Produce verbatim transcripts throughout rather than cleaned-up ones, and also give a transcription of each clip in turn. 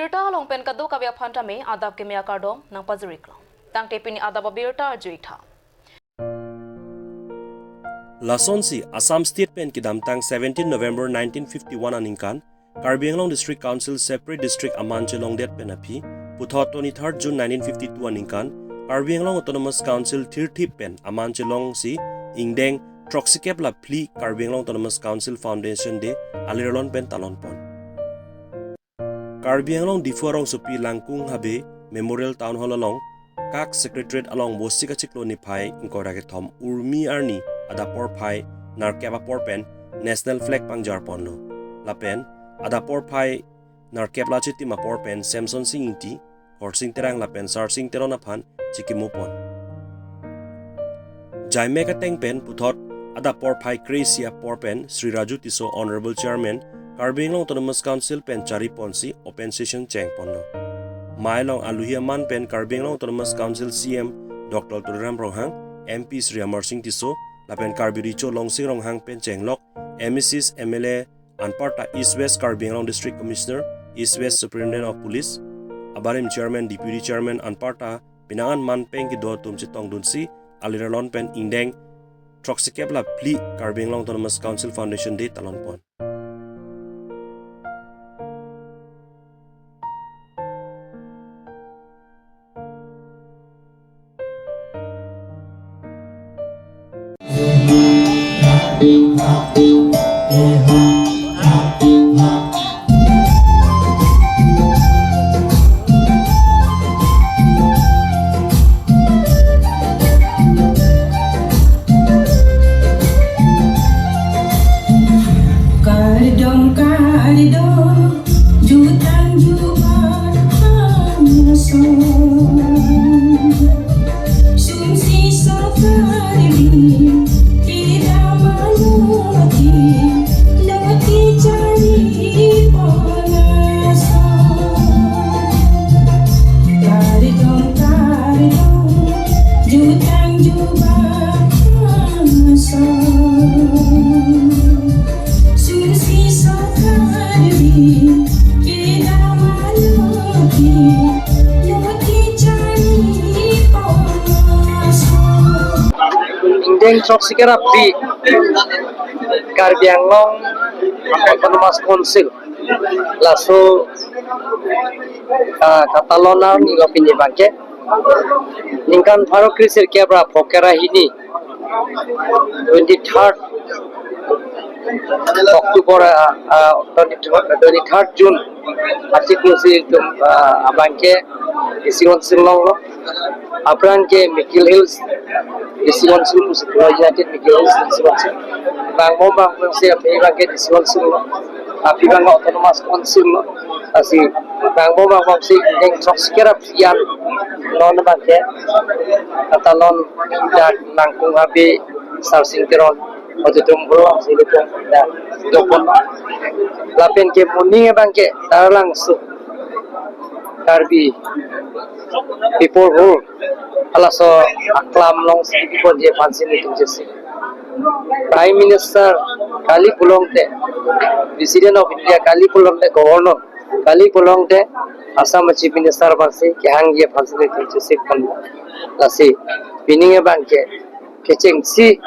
Birta along pen kadokave aphan tame adap keme akardom nangpajir-iklo. Tangte pini adap abirta arju-ik tha. Lasonsi Assam State pen kedamtang seventeen November nineteen fifty-one aningkan Karbi Anglong District Council separate district aman chelongdet pen aphi, puthot twenty-third June nineteen fifty-two aningkan Karbi Anglong Autonomous Council thirthip pen aman chelongsi ingdeng throksikep la phli Karbi Anglong Autonomous Council Foundation Day alirlon pen talon pon. Karbi Anglong Diphu arongsopi Langkung Habe Memorial Town Hall along, Kak Secretariat along Vosik achiklo niphai ingkoi ra kethom Urmi arni adap porphai nerkep apor pen National Flag pangjar ponlo. Lapen adap porphai nerkep la chitim apor pen Samson Sing Ingti, Khorsing Terang lapen Sarsing Teron aphan chikimo pon. Jaimek ateng pen puthot adap porphai kre-isi apor pen Shri Raju Tisso, Honorable Chairman, Karbi Anglong Autonomous Council pen chari ponsi open session cheng ponlo. Mei along aluhi aman pen Karbi Anglong Autonomous Council C M Doctor Tuliram Ronghang, M P Shri Amarsing Tisso, lapen Karbi Recho Longsing Ronghang pen chenglok, M A Cs, M L A, anparta East West Karbi Anglong District Commissioner, East West Superintendent of Police, abarim Chairman, Deputy Chairman anparta penang an man peng kedo atum chetongdunsi alirlon pen ingdeng throksikep la phli Karbi Anglong Autonomous Council Foundation Day talon pon. Kardom, kardom, jutang jubak hangso. Sumsi so Karbi, tidak manuti, nuti chari pon aso. Kardom, kardom, jutang jubak hangso. Sumsi so Karbi, tidak manuti, nuti chari pon aso. Ingdeng throksikep ra phli Karbi Anglong Autonomous Council laso, ah, katalon arni lo pini abangke. Ningkan pharo kre-sirkep ra phokera hini, twenty-third October, ah, ah, twenty, twenty-third June, achiklo si itum, ah, abangke isi onsil longlo. Aphrang ke Mikir Hills isi onsil pusi, United Mikir Hills isi onsil. Vangbom vangbomsi aphi abangke isi onsil lo. Aphi abang Autonomous Council lo. Lasi vangbom vangbomsi ingdeng throksikep ra phli an non abangke katalon dak Langkung Habe Sarsing Teron Auditorium Hall alongsi ilitum dak dopon. Lapen ke moning abangke Taralangso Karbi People Hall, halaso aklam alongsi ponji aphansi nelitum chesik. Prime Minister kali pulote, President of India kali pulote, Governor kali pulote, Assam Chief Minister aphansi kehangji aphansi nelitum chesik pon. Lasi pini abangke kechengsi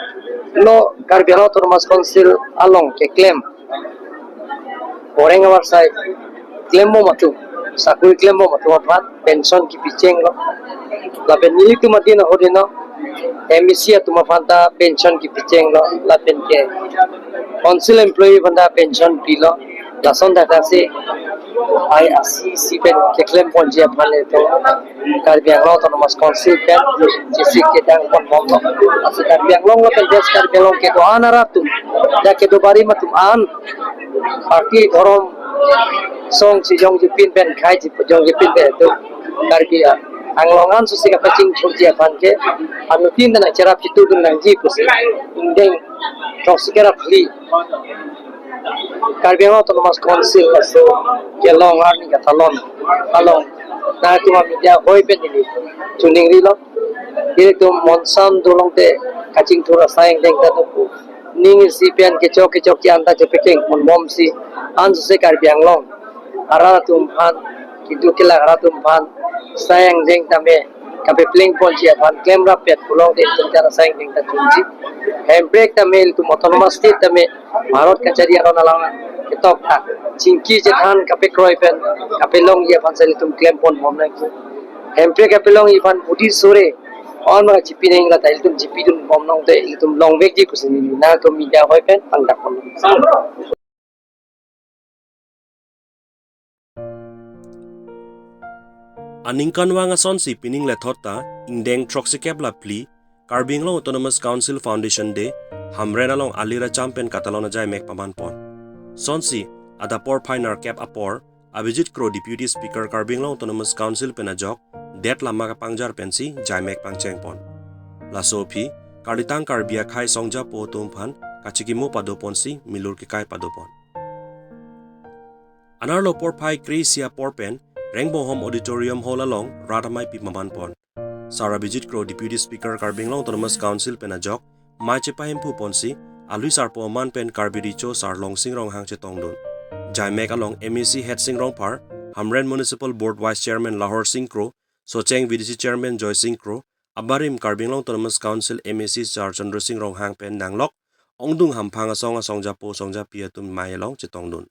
lo Karbi Anglong Autonomous Council along keklem, boreng avarsai klembom atum, sakuri klembom atum aphan pension kipi chenglo. Lapen nelitum adin ahut ino M A C atum aphan ta pension kipi chenglo. Lapen ke council employee aphan ta pension pilo. Lason thakthaksi ai asi si pen keklem ponji aphan ilitum Karbi Anglong Autonomous Council pen chesik kedang ponbomlo. Lasi Karbi Anglong lapen West Karbi Anglong kedo-an arat atum, ya kedo barim atum an, party, dhorom, song, chejong chepin pen, khei chejong chepin pen itum Karbi Anglong an susi kapachingthurji aphan ke anuttin ta nangcherap chitudun nangji pusi ingdeng throksikep ra phli Karbi Anglong Autonomous Council laso kelong arni katalon along nangtum media hoi pen neli choningrilo. Ilitum monsam dolongte kachingthur asai ingdeng ta dopo. Ning isi pen kechok kechokche an ta chepekeng ponbomsi ansose Karbi Anglong arat atum aphan Kintu kelak arat atum aphan sai angdeng tame kapepleng ponji aphan klemrap pet pulote ilitum ta sai angdeng ta chunji. Hemprek tame ilitum autonomous state tame Bharat kachari aron alang ketok ta chingki chethan kapekroi pen kapelongji aphan sai ilitum klem pon bom nangji. Hemprek kapelongji aphan budi sore on ma chipi nang la ta ilitum chipi dun bom nangte ilitum longvekji pusi neli nangtum media hoi pen pangdak pon. Aningkanvang asonsi pining lethot ta ingdeng throksikep la phli Karbi Anglong Autonomous Council Foundation Day Hamren along alir acham pen katalon ajaimek paman pon. Sonsi adap porphai nerkep apor Abhijit Kro Deputy Speaker Karbi Anglong Autonomous Council pen ajok det lama kapangjar pensi jaimek pangcheng pon. Laso aphi kalitang Karbi akhei songjapo atum aphan kachikimo pado ponsi milur kekai pado pon. Anerlo porphai kre-isi apor pen Rengbonghom Auditorium Hall along rat ameipi paman pon. Sar Abhijit Kro Deputy Speaker Karbi Anglong Autonomous Council pen ajok mei chepahemphu ponsi alui sarpo aman pen Karbi Recho Sar Longsing Ronghang chetongdun. Jaimek along M A C Headsing Rongphar, Hamren Municipal Board Vice Chairman Lahor Sing Kro, Socheng V D C Chairman Joysing Kro, abarim Karbi Anglong Autonomous Council M A C Sar Chandra Sing Ronghang pen nanglok ongdung hamphang asong asongjapo songjapi atum mei along chetongdun.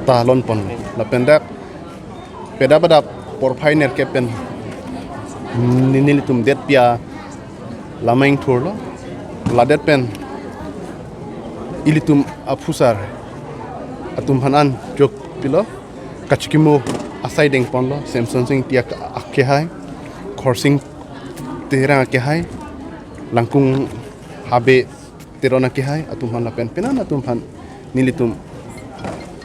Talon pon lapen dak pedap adap porphai nerkep pen ni- nelitum det pia lamang thurlo, ladet pen ilitum aphusar atum aphan an jok pilo, kachikimo asai deng ponlo, Semson Sing Ingti ak- akehai, Khorsing Terang akehai, Langkung Habe Teron akehai atum aphan lapen penan atum aphan nelitum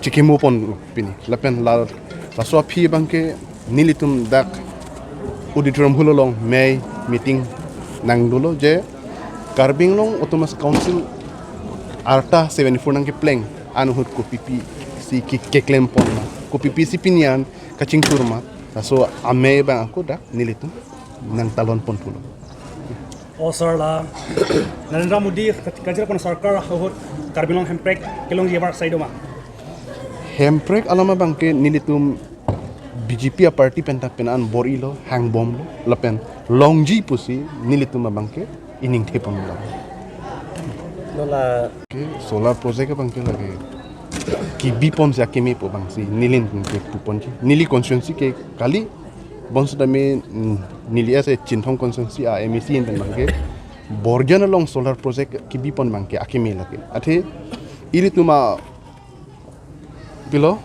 chikimo pon pini. Lapen la- laso aphi abangke nelitum dak auditorium hall along mei meeting nangdolo je Karbi Anglong Autonomous Council arta seventy-four nangkepleng ahut kopipi si ke- keklem pon ma, kopipi si pini an kachingthur ma, laso amei abang ako dak nelitum nangtalon pon pulo. O sir, la Narendra Modi kachira pon sarkar ahut Karbi Anglong hemprek kelongji abar sai do ma? Hemprek alam abangke nelitum B J P aparty pen ta penan bor-ilo, hangbomlo, lapen longji pusi nelitum abangke ining thepon lo. Nola ke solar project abangke lake kebi ponsi akeme pu abangsi neli ke pu ponji. Neli constituency ke kali bonsitame, mm, neli ase Chinthong constituency a M A C pen abangke Borjan along solar project kebi pon abangke akeme lake. Athe ilitum apilo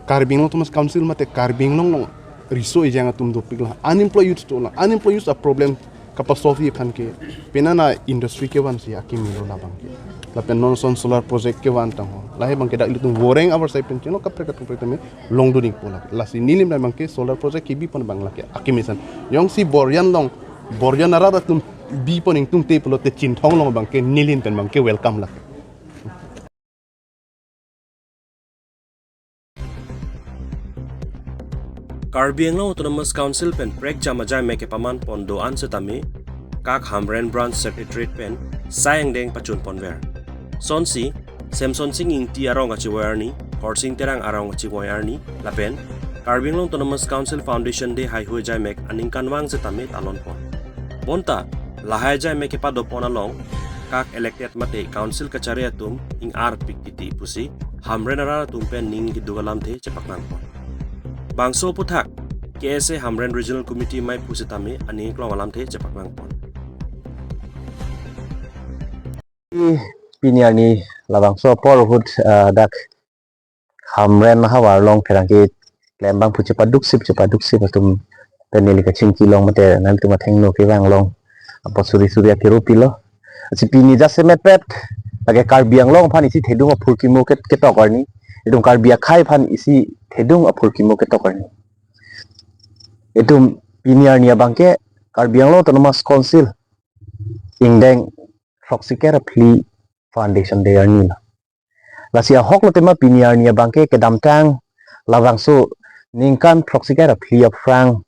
Karbi Anglong Autonomous Council mate Karbi Anglong along riso ejang atum dopik la, unemployed youth to la, unemployed youth a problem kapasolve aphan ke penan a industry kevansi akeme lo labangke. Lapen non ason solar project kevan tangho. Lahei abangke dak ilitum voreng abar sai pen cheno kaprek kaprek tame longdun ikpo lake. Lasi nelitum abangke solar project kebi pon abang lake akeme san. Jongsi Borjan along, Borjan arat atum bi pon ingtungte pulote Chinthong along abangke nelitum pen abangke welcome lake. Karbi Anglong Autonomous Council pen prekjam ajaimek kepaman pon do-an setame kak Hamren Branch Secretariat pen sai angdeng pachun ponver. Sonsi Semson Sing Ingti arong kachevoi arni, Khorsing Terang arong kachevoi arni, lapen Karbi Anglong Autonomous Council Foundation Day haihui ajaimek aningkanvang setame talon pon. Bonta lahei ajaimek kepado pon along kak elected mate council kachari atum ing-arpik titi pusi Hamren arat atum pen ning keduk alamthe chepaklang pon. Bangso aphuthak K S A Hamren Regional Committee amei pusitame aning klong alamthe chepaklang pon. Pini arni labangso apor ahut, ah, dak Hamren havar along pherangke klembang pu chepaduksip chepaduksip atum pen neli kachingki along mate nangtum athengno kevang along apot suri suri akiro pilo. Lasi pini jasemetpet lake Karbi Anglong aphan isi thedung aphurkimo ke-, ketok arni. Itum Karbi akhei aphan isi thedung aphurkimo ketok arni. Itum pini arni abangke Karbi Anglong Autonomous Council ingdeng throksi kre phli foundation day arni lo. Lasi ahok lo tema pini arni abangke kedamtang labangso ningkan throksi kre phli aphrang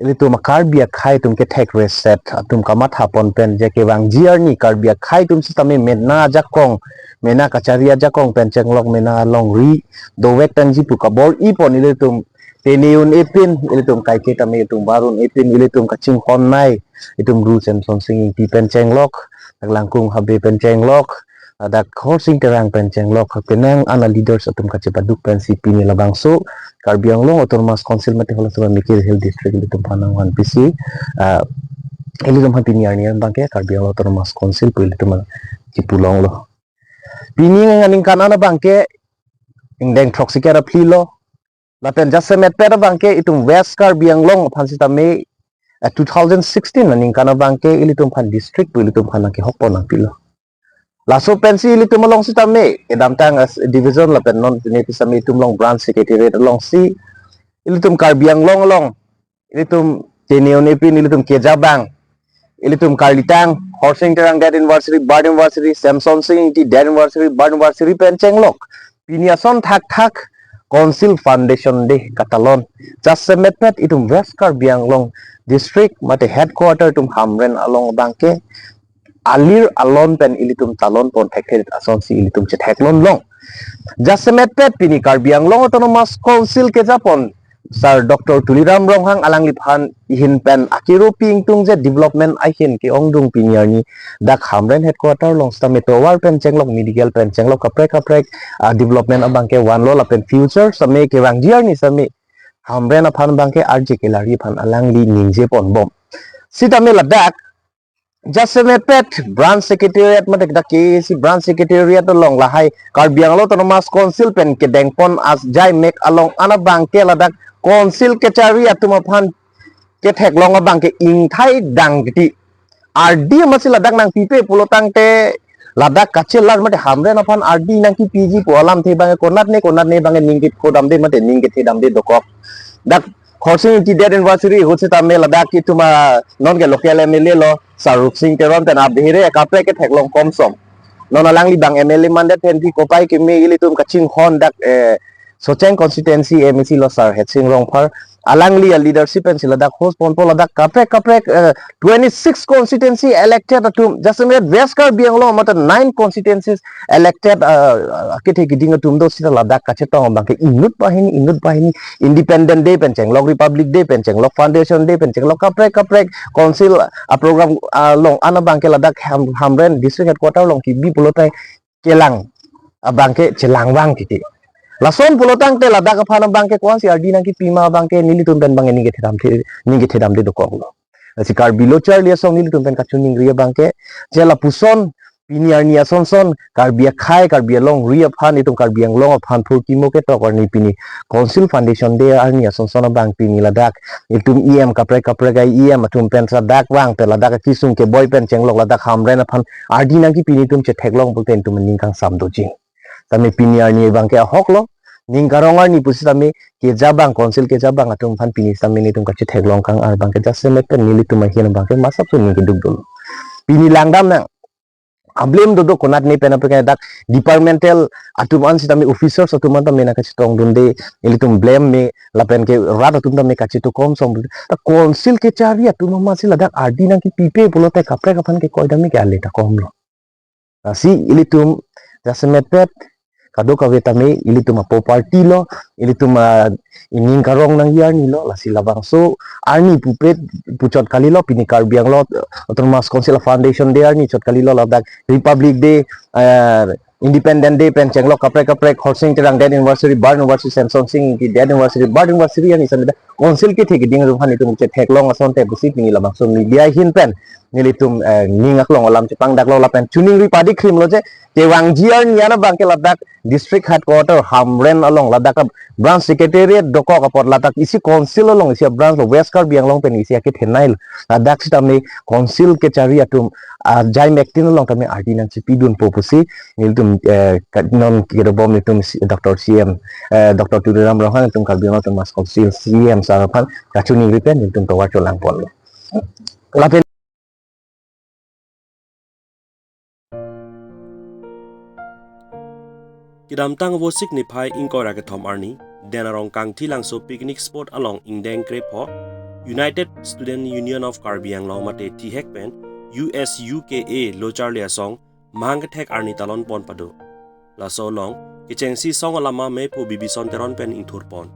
ilitum a-Karbi akhei atum kethek reset atum kamatha pon pen je kevangji arni Karbi akhei atum sitame mena ajakong, mena kachari ajakong pen chenglok, mena alongri dovek tangji pu kabor-i pon ilitum tene un-e pin, ilitum kaike tame itum bar un-e pin, ilitum kachinghon nai, itum Ru Semsonsing Ingti pen chenglok, dak Langkung Habe pen chenglok, dak Khorsing Terang pen chenglok, penang ana leaders atum kachepaduk pensi pini labangso Karbi Anglong Autonomous Council mate halaso a Mikir Hill District ilitum aphan nangvanpisi, ah, ilitum aphan pini arni abangke Karbi Anglong Autonomous Council pu ilitum aphan chipulonglo. Pini aningkan an abangke ingdeng throksi kre phli lo. Lapen jasemetpet abangke itum West Karbi Anglong aphan sitame, eh, two thousand sixteen aningkan abangke ilitum aphan district pu ilitum aphan nangkehok pon nangpilo. Laso pensi ilitum along sitame kedamtang as division lapen non pine sitame itum along branch secretariat alongsi ilitum Karbi Anglong along ilitum tene un-e pin, ilitum kejabang, ilitum karlitang, Khorsing Terang death anniversary, birth anniversary, Semsonsing Ingti death anniversary, birth anniversary pen chenglok. Pini ason thakthak Council Foundation Day katalon. Jasemetpet itum West Karbi Anglong District mate headquarter itum Hamren along abangke alir alon pen ilitum talon pon thekthe asonsi ilitum chetheklong long. Jasemetpet pini Karbi Anglong Autonomous Council kejapon Sir Doctor Tuliram Ronghang alangliphan ahin pen akiro pi ingtung je development ahin ke-ongdung pini arni dak Hamren headquarter along sitame tovar pen chenglok, medical pen chenglok, kaprek kaprek, ah, development abangke vanlo lapen future sitame kevangji arni sitame Hamren aphan abangke arje kelari aphan alangli ningje ponbom. Sitame ladak jasemetpet branch secretariat mate dak K A A C branch secretariat along lahai Karbi Anglong Autonomous Council pen kedengpon ajai mek along an abangke ladak council kachari atum aphan ketheklong abangke ingthai dang kiti. Ardi amatsi ladak nangpipe pulo tangte ladak kachelar mate Hamren aphan ardi nangkipiji pu alamthe abangke konatne konatne abangke ning kethedamde mate ning kethedamde dokok. Dak Khorsing Ingti death anniversary ahut sitame ladak itum a non ke local M L A lo Sir Ruksing Teron pen abhere kaprek ketheklong komsom. Non alangli bang M L A mandet pen pi kopai keme ilitum kachinghon dak, eh, Socheng constituency M A C lo Sir Hetsing Rongphar. Alangli a leadership pensi ladak host ponpo ladak kaprek kaprek, eh, twenty-six constituency elected atum, jasemet West Karbi Anglong mate nine constituencies elected, eh, kethe kiding atum do sita ladak kachetong abangke inut banghini, inut banghini, Independent Day pen chenglok, Republic Day pen chenglok, Foundation Day pen chenglok, kaprek kaprek council a program along an abangke ladak Ham-, Hamren district headquarter along kebi pulote kelang abangke chelangvang kiti. Lason pulo tangte ladak aphan abangke ko-ansi ardi nangkipima abangke nelitum pen abangke ning kethedamthe, ning kethedamde dokoklo. Lasi Karbi lo charli asong nelitum pen kachiningri abangke je lapuson pini arni asonson Karbi akhei, Karbi alongri aphan, itum Karbi Anglong aphan phurkimo ketok arni pini Council Foundation Day arni asonson abang pini ladak itum E M kaprek kaprek a E M atum pen ladak vang pen ladak akesung keboi pen chenglok ladak Hamren aphan ardi nangkipi nelitum chetheklong pulote itum aning kangsam doji. Tame pini arni abangke ahok lo, ning karong arni pusitame kejabang, council kejabang atum aphan pini sitame nelitum kachetheklong kang-ar abangke jasemet pen nelitum ahin abangke masap so ning keduk dolo. Pini langdam nang a blame dodo konatne pen apre dak departmental atum an sitame officers atum an tame nangkachetongdunde, ilitum blame me lapen ke rat atum tame kachetokom som. Ta council kechari atum amatsi ladak ardi nangkipipe pulote kaprek aphan ke koidam me ke ale ta komlo. Lasi ilitum jasemet pen kadokave tame ilitum apo party lo, ilitum a ining karong nangji arni lo, lasi labangso arni pupe puchot kalilo, pini Karbi Anglong Autonomous Council Foundation Day arni chot kalilo, ladak Republic Day, eh, Independent Day pen chenglok kaprek kaprek, Khorsing Terang death anniversary, birth anniversary, Semsonsing Ingti death anniversary, birth anniversary arni sitame dak council kethe keding atum aphan itum chetheklong asonte pusi pini labangso media ahin pen nelitum, eh, ning aklong alam chepangdaklo lapen choningri padi krimlo je kevangji arni an abangke ladak district headquarter Hamren along ladak a branch secretariat dokok apot ladak isi council along isi branch lo West Karbi Anglong pen isi akethenei ladak sitame council kechari atum, ah, ajai mektin along tame ardi nangchepidunpo pusi nelitum, eh, ka-, non kedobom nelitum si-, Doctor C M, eh, Doctor Tuliram Ronghang nelitum Karbi Anglong Autonomous Council C M sir aphan kachoningri pen nelitum tovar cholangponlo. Lapen Kedamtang Vosik niphai ingkoi ra kethom arni, Den Arong Kangthilangso picnic spot along ingdeng krepho, United Student Union of Karbi Anglong mate thihek pen U S U K A lo charli asong mahang kethek arni talonpon pado. Laso along kechengsi song alama mephu Bibison Teron pen ingthurpon.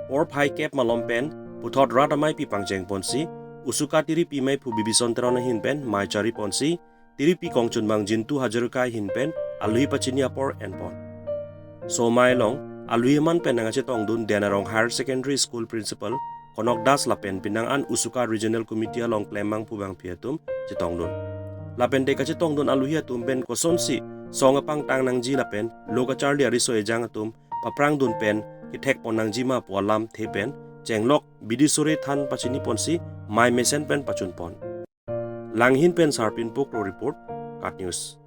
Porphai kep malom pen puthot rat ameipi pangchengponsi, Usuka tiripi mephu Bibison Teron ahin pen mei chariponsi, tiripi kongchunbang Jintu Hazarika ahin pen alohi pachini apor enpon. Somai along alohi aman pen nangkachetongdun Den Arong Higher Secondary School Principal Konok Das lapen penang an Usuka Regional Committee along klembangphu bangpi atum chetongdun. Lapen te kachetongdun alohi atum pen kosonsi song apangtang nangji lapen lo kacharli ariso ejang atum paprangdun pen kethekpon nangji ma pu alamthe pen chenglok bidi sore than pachiniponsi mei mesen pen pachunpon. Langhin pen Sarpin Pokro report, KAT News.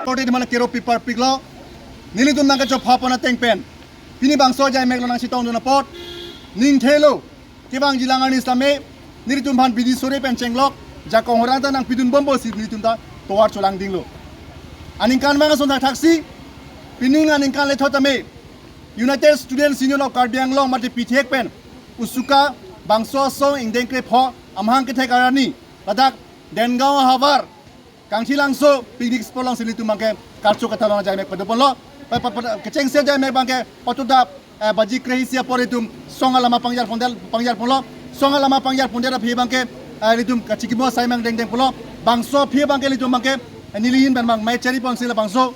Korte di mana kero pipar piklo, nelitum nangkachopha pon ateng pen pini bangso ajai meklo nangchetongdun apot ning thelo. Kevangjilang arni sitame nelitum aphan bidi sore pen chenglok jakong horang ta nangpidunbompo pusi nelitum ta tovar cholangdinglo. Aningkanvang ason thakthaksi, pining aningkan lethot tame United Students Union of Karbi Anglong mate pithek pen Usuka bangso asong ingdeng krepho amahang kethek arni ladak Dengaon ahavar Kangthilangso picnic spot alongsi nelitum abangke karcho katalon ajai mek padoponlo. Pa, pa, pa, kechengsi ajai mek abangke patuda, eh, baji kre-isi apor itum song alama pangjar pondel, pangjar ponlo. Song alama pangjar pondel aphi abangke, eh, nelitum kachikimo asai mang dengdeng ponlo. Bangso aphi abangke nelitum abangke, eh, neli ahin pen abang mei chariponsi labangso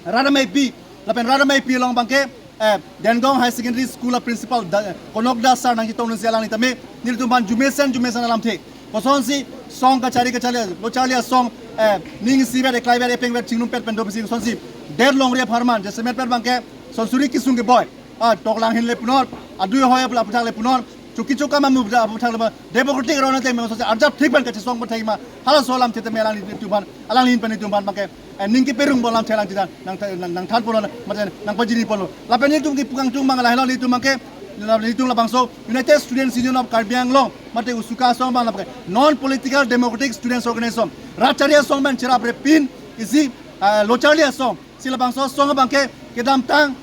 rat ameipi, lapen rat ameipi along abangke, eh, Dengaon Higher Secondary School a principal da, Konok Das sir nangchetongdunsi alangli tame nelitum aphan jumesen jumesen alamthe. Kosonsi song kachari kacharli, lo charli asong, eh, ning isivet, eklaivet, epengvet, chingrumpet pen do pusi kosonsi det longri apharman, jasemet pen abangke son suri kesung keboi, ah, toklang ahin le punor, adui ahoi aphuthak le punor, choki chokam amu aphuthak le punor, democratic rona teng kosonsi arjap thik pen kachesong pen thek ma, halaso alamthe tame alanglitum aphan, alangli ahin pen nelitum aphan abangke, eh, ning keperung bom alamthe alangli ta nang, nang, nangthan ponlo, mate nangpajini ponlo. Lapen nelitum kipu kangtung abang lahelo nelitum abangke, nelitum labangso United Students Union of Karbi Anglong mate Usuka asong abang labangke non political democratic students organization. Rat charli asong pen cheraprek pin isi, eh, lo charli asong. Si labangso asong abangke kedamtang,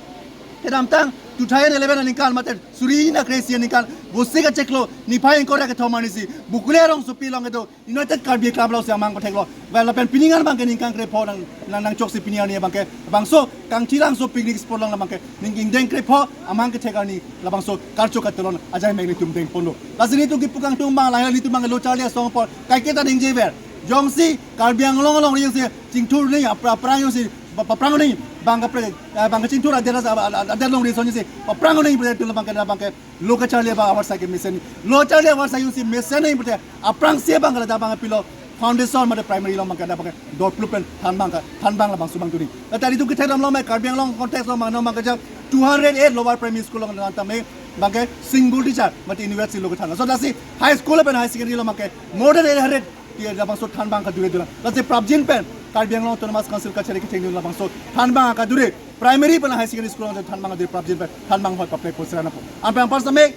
kedamtang two thousand eleven aningkan mate suri na kre-isi aningkan Vosik achiklo niphai ingkoi ra kethom arnisi Bokolia rongsopi along kedo United Karbi Club alongsi amahang patheklo. Well, lapen pining an abangke ningkan krepho nang, nang, nangchoksi pini arni abangke bangso Kangthilangso picnic spot along labangke ning ingdeng krepho amahang kethek arni labangso karcho katalon ajai mek nelitum dengponlo. Lasi nelitum kipu kangtung abang lahelo nelitum abang lo charli asong apor kaiketa ningjever. Jongsi Karbi Anglong alongri jongsi chingthur nangji apra-, aphrang jongsi pa-, paphrang nangji abang kapre, eh, abang kachingthur adet, adet alongri ason jongsi paphrang nangji pu adet abangke, abangke lo kacharli abang avarsai ke mesen. Lo charli avarsai jongsi mesen nangji pute aphrangsi abang kala abang pilo foundation mate primary along abangke abangke dor plup pen thanbang ka, thanbang labangso abang tuni. Tadi tu kita dalam lo mai Karbi Anglong context lo abang no abangke jam two hundred eight lower primary school along tame abangke single teacher mate university lo kethan. So lasi high school pen higher secondary along abangke more than eight hundred ti labangso thanbang kadure dura. Lasi prapjin pen Karbi Anglong Autonomous Council kachari kechengdun labangso thanbang kadure. Primary pen higher secondary school along thanbang kadure prapjin pen thanbang hoi paplek posra napo. Ampe ampar same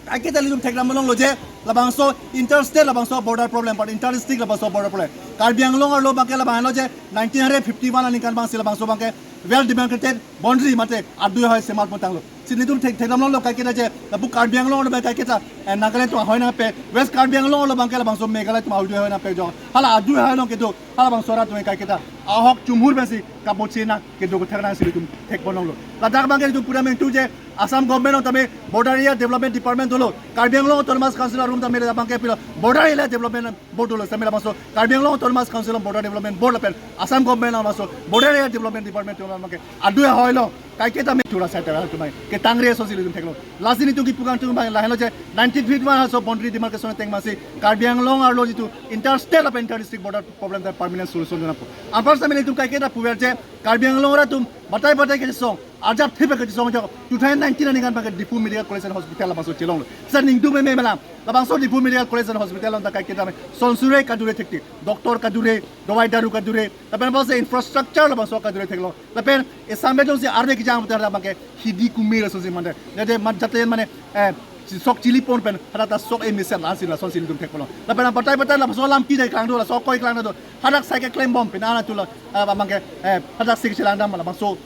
Kaiketa ilitum thekdam longlo je labangso interstate labangso border problem, but inter-district labangso border problem. Karbi Anglong arlo abangke labang lo je nineteen fifty-one aningkan abangsi labangso abangke well demarcated boundary mate adui ahoi semal pon tanglo. Si nelitum thek thekdam longlo kaiketa je lapu Karbi Anglong arlo abang kaiketa, eh, Nagaland atum ahoi nangpe, West Karbi Anglong arlo abangke labangso Meghalaya atum adui ahoi nangpe jo. Hala adui ahoi nang kedo, halabangso arat atum kaiketa ahok chumhur pensi kabochi nang kedo kethak nangsi ilitum thek pon longlo. Ladak abangke ilitum pura mengtu je Assam government along tame border area development department dolo, Karbi Anglong Autonomous Council arum tame abangke pilo border area development board dolo, tame labangso Karbi Anglong Autonomous Council border development board lapen Assam government labangso border area development department dolo abangke adui ahoi lo kaiketa me tura sai tara tumai ketangre asosi ilitum theklo. Lasi nelitum kipu kangtung abang lahelo je nineteen fifty-one aso boundary demarcation ateng masi Karbi Anglong arlo jitu interstate lapen inter-district border problem ta permanent solution dona po. Anpar sami nelitum kaiketa puver je Karbi Anglong arat atum batai batai kechisong, arjap thepe kechisong jo two thousand nineteen aningkan abangke Diphu Medical College and Hospital labangso chelonglo. Sa ningduk meme melang. Labangso Diphu Medical College and Hospital along ta kaiketa me sonsuri kadure thektik, doctor kadure, dawai daru kadure, lapen labangso infrastructure labangso kadure theklo. Lapen esam beton si arve kijang beton abangke hidi kumir asosi mande. Jadi man jate mane, eh, si sok chili pon pen hadak ta sok e mesen la si lasonsi ilitum thek pon lo. Lapen batai batai labangso alam kita klang do, laso akoi klang do. Hadak sai keklem bom pen ana tulo, eh, abangke, eh, hadak si chelang dam labangso,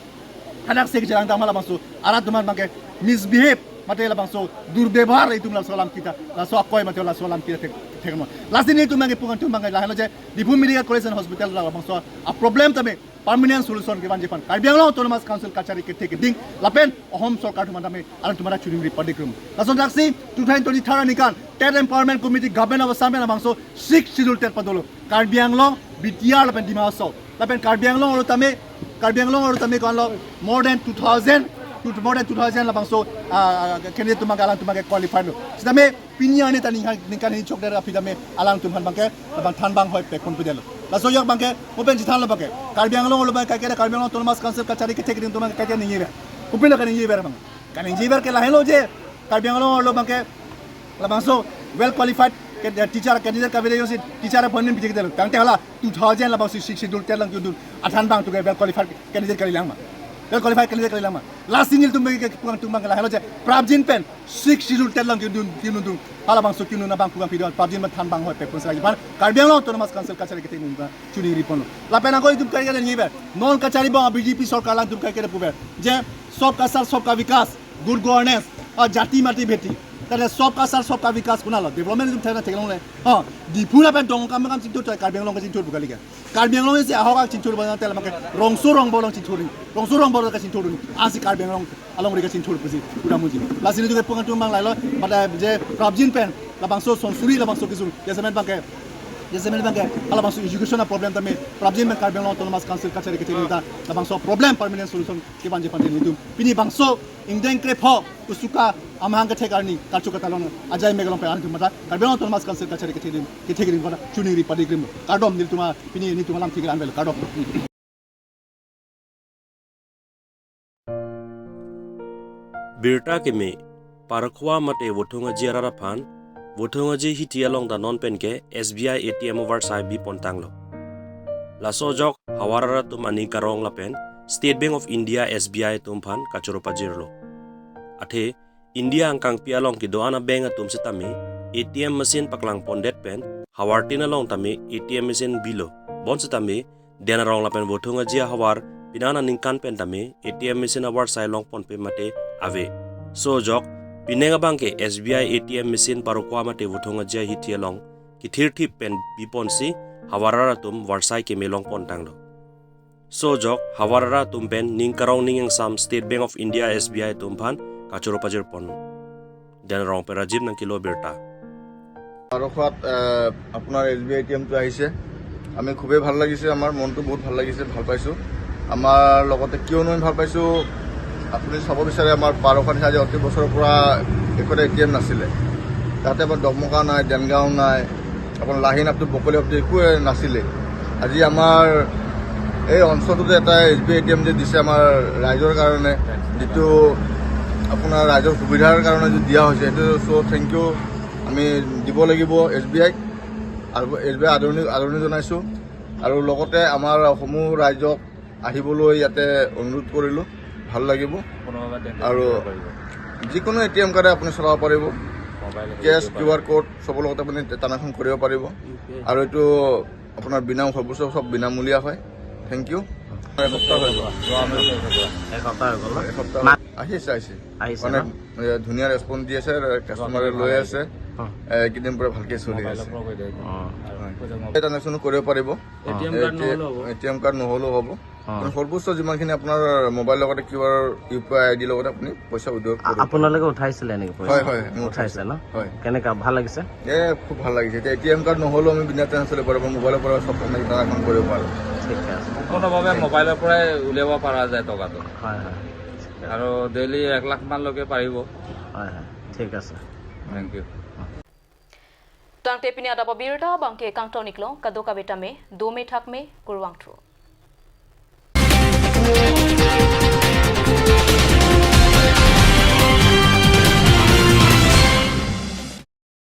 hadak si chelang dam labangso arat atum abangke misbehave mate labangso durbyabohar itum laso alam kita, laso akoi mate laso alam kita thek thek mo. Lasi nelitum abangke pu kangtung abang lahelo je Diphu Medical College and Hospital labangso a problem tame permanent solution kevanji aphan Karbi Anglong Autonomous Council kachari kethe keding lapen Ahom sorkar atum tame alantum arat chuningri padik rum. Lason daksi two thousand twenty-three aningkan TET Empowerment Committee Government of Assam pen labangso Sixth Schedule TET padolo. Karbi Anglong, B T R lapen Dima Hasao. Lapen Karbi Anglong arlo tame, Karbi Anglong arlo tame ko-anlo more than two thousand, two, more than two thousand labangso, ah, candidate atum abangke alantum abangke qualified lo. Sitame pini arni ta ningkan, ningkan hini chokdet aphi tame alangtum aphan abangke labang thanbang hoi pekon pidelo. Laso ajok abangke mo pen chethanlo abangke Karbi Anglong arlo abangke kaiketa Karbi Anglong Autonomous Council kachari kethe keding atum abangke kaiketa ningjever. Kopilo kaningjever abang? Kaningjever ke lahelo je Karbi Anglong arlo abangke labangso well qualified ke, eh, teacher candidate kavile jongsi teacher appointment pijik delo. Tangte hala two thousand labangso Sixth Schedule TET along kedun athan abang tu ke well qualified candidate kalilang ma? Well qualified candidate kalilang ma? Lasi nelitum abangke pu kangtung abang lahelo je prapjin pen Sixth Schedule TET along kedun kedun dung. Halabangso kedun abang pu kangpi do prapjin pen thanbang hoi pekon sera iban Karbi Anglong Autonomous Council kachari kethe keding abang chuningri ponlo. Lapen ako itum kaiketa ningjever. Non kachari abang B J P sorkar alangtum kaiketa puver je Sabka Saath Sabka Vikas, good governance, ah, jati mati bheti. Tale Sabka Saath Sabka Vikas konatlo? Development itum thena theklongle. Ha, Diphu lapen Dongkamukam chingthur ta Karbi Anglong kachingthur pu kali ke? Karbi Anglong isi ahok ak chingthur bana tel make rongso rongbor along chingthur ni. Rongso rongbor along kachingthur ni. Asi Karbi Anglong alongri kachingthur pusi udah muji. Lasi nelitum pu kangtung abang lahelo, pada je prapjin pen labangso sonsuri labangso kesung. Jasemet abangke, jasemet abangke halabangso education a problem tame prapjin pen Karbi Anglong Autonomous Council kachari kethe keding ta labangso problem permanent solution kevanji aphan nelitum pini bangso ingdeng krepho usuka amahang kethek arni karchu katalon ajai megalong pen alantum mata Karbi Anglong Autonomous Council kachari kethe keding, kethe keding pada chuningri padik rim. Kardom nelitum a pini nelitum alam thik ran vel, kardom. Birta keme, Parkhwa mate Vothung Aji arat aphan, Vothung Aji hithi along ta non pen ke S B I A T M avarsai bi pon tanglo. Laso ajok havar arat atum aning karong lapen State Bank of India, S B I atum aphan kachoro pajirlo. Athe India angkangpi along kedo-an a-bank atum sitame A T M machine paklang pondet pen havartin along tame A T M machine bilo. Bonsitame Den Arong lapen Vothung Aji ahavar pinan aningkan pen tame A T M machine avarsai long ponpe mate ave. So ajok, pining abangke S B I A T M machine Parkhwa mate Vothung Aji ahithi along kethirthip pen bi ponsi havar arat atum varsai keme long pon tanglo. So ajok, havar arat atum pen ning karong ning ingsam State Bank of India, S B I atum aphan kachoro pajir pon. Den Arong pen Rajiv Nangkilo birta. Parkhwat, আহ, আপোনাৰ এছ B I A টি এমটো আহিছে। আমি খুবেই ভাল লাগিছে, আমাৰ মনটো বহুত ভাল লাগিছে, ভাল পাইছোঁ। আমাৰ লগতে কিয়নো আমি ভাল পাইছোঁ, আপুনি চাব বিচাৰে, আমাৰ পাৰখোৱা নিচিনা আজি অতি বছৰৰ পৰা একোটা এ টি এম নাছিলে। তাতে আমাৰ ডকমকা নাই, দেনগাঁও নাই, আপোনাৰ লাহিন আপটো, বকলি আপটো একোৱে নাছিলে। আজি আমাৰ এই অঞ্চলটোতে এটা S B I A T M যে দিছে আমাৰ ৰাইজৰ কাৰণে, যিটো আপোনাৰ ৰাইজৰ সুবিধাৰ কাৰণে যে দিয়া হৈছে, সেইটো চ' থেংক ইউ আমি দিব লাগিব এছ বি আইক। আৰু এছ বি আই আদৰণি, আদৰণি জনাইছোঁ। আৰু লগতে আমাৰ সমূহ ৰাইজক আহিবলৈ ইয়াতে অনুৰোধ কৰিলোঁ, ভাল লাগিব। আৰু যিকোনো এ টি এম কাৰ্ডে আপুনি চলাব পাৰিব। কেছ, কিউ আৰ কোড, চবৰ লগতে আপুনি ট্ৰানজেকশ্যন কৰিব পাৰিব। আৰু এইটো আপোনাৰ বিনা, সৰ্বোচ্চ সব বিনামূলীয়া হয়। Thank you. এসপ্তাহ হৈ গ'ল। এসপ্তাহ হৈ গ'ল ন? এসপ্তাহ মা- আহিছে, আহিছে। আহিছে মানে, ন? এ, ধুনীয়া ৰেছপন্স দি আছে, কাষ্টমাৰে লৈ আছে। অ। এ, এইকেইদিন পুৰা ভালকে চলি আছে। অ। হয়। এই ট্ৰানজেকশ্যনো কৰিব পাৰিব। এ টি এম কাৰ্ড নহ'লেও হ'ব। এ টি এম কাৰ্ড নহ'লেও হ'ব। অ। মানে সৰ্বোচ্চ যিমানখিনি আপোনাৰ মোবাইল লগতে Q R, U P I I D লগতে আপুনি পইচা উইথড্ৰ আ-, কৰিব আপোনালোকে উঠাইছিলে নেকি পইচা? হয়, হয়, মই উঠাইছে উঠাইছো। ন? হয়। কেনেকা, ভাল লাগিছে? এ, খুব ভাল লাগিছে। এতিয়া এ টি এম কাৰ্ড নহ'লেও আমি বিনা ট্ৰানজেকশ্যন চলিব পাৰিব, মোবাইলৰ পৰা চব আমি ট্ৰানজেকশ্যন কৰিব পাৰোঁ। ঠিকে আছে। সম্পূৰ্ণভাৱে মোবাইলৰ পৰাই উলিয়াব পৰা যায় টকাটো। হয়, হয়। আৰু ডেইলি এক লাখ মানলৈকে পাৰিব। হয়, হয়। ঠিক আছে। Thank you. Tangte pini adap abirta abangke kangton iklo, kadokave tame dome thakme, kurvangthu.